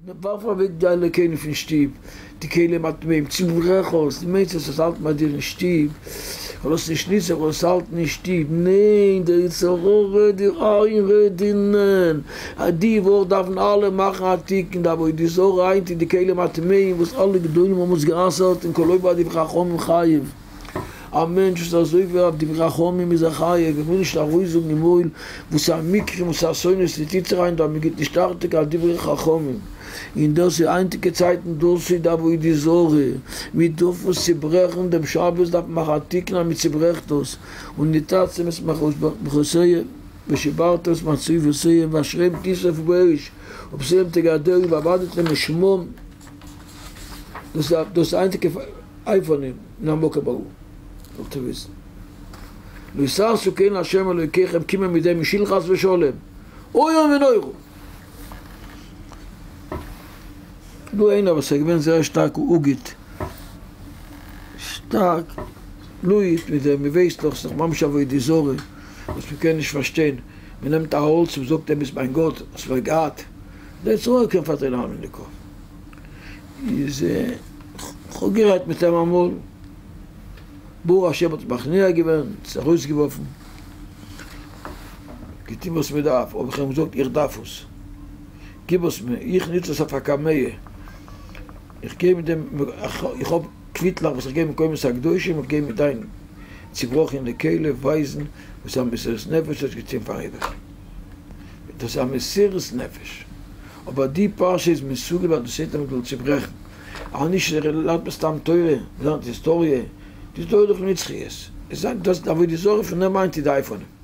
ווארף אוועק די אלע כלים פון שטוב, די כלים הטמאים, צוברעך עס, דו מיינסט עס האלטן ביי דיר אין שטוב, כ'וועל עס נישט ניצן, כ'וועל עס האלטן אין שטוב, ניין, דער יצר הרע וועט דיר איינרעדן, אז די וואך דארפן אלע מאכן א תיקון, די עבודה זרה היינט איז די כלים הטמאים וואס אלע גדולים האבן עס גע'אסר'ט און כל העובר על דברי חכמים חייב. א מענטש וואס איז עובר אויף דברי חכמים איז ער חייב, איך וויל נישט ארויסזאגן אין מויל וואס א מקרה וואס א אסונות ס'טוט זיך היינט אז מ'גיט נישט אכטונג אויף דברי חכמים, און דאס איז היינטיגע צייטן דאס איז די עבודה זרה, מ'דארף עס צוברעכן, דעם שבת דארף מען מאכן א תיקון אז מ'צוברעכט דאס, ונתצתם את מחוזותיהם ושברת את מצבותיהם ואשריהם תשרפו באש ובפסיליהם תגדעו ואבדתם את שמם, דאס איז היינטיגע אופנים אין המקום ההוא, זאלט איר וויסן. לא תעשו כן לה' אלוקיכם קומען מיט דעם אין שול חס ושלום, איום ונורא! דא איינער וואס איז געווען זייער שטארק אגוט, שטארק להוט מיט דעם, מ'ווייסט דאך ס'איז דאך ממש עבודה זרה וואס מ'קען נישט פארשטיין, מ'נעמט א האלץ און מ'זאגט אים ביסט מיין גאט, האסט מיר געהאט, דער יצר הרע קען פארדרייען האנט אין די קאפ. איז כ'האב גערעדט מיט אים אמאל, ברוך השם האט מכניע געווען, עס ארויסגעווארפן, געטון וואס מען דארף, אבער איך האב אים געזאגט איך דארף עס, גיב עס מיר, איך נוץ עס אויף א קמיע, איך גיי מיט דעם, איך האב קוויטלעך וואס איך גיי מקומות הקדושים, איך גיי מיט דיין צובראכענע כלי ווייזן וואס א מסירות נפש האט געטון פאר אייבערשטן, דאס איז א מסירות נפש. אבער די פרשה איז מסוגל אז דאס שטייט אז מען זאל צוברעכן, אז נישט לערנט מען סתם תורה, מען לערנט היסטאריע, די תורה איז דאך נצחיות, עס זענען דאס די עבודה זרה פון דעם מיינט די אייפאנים.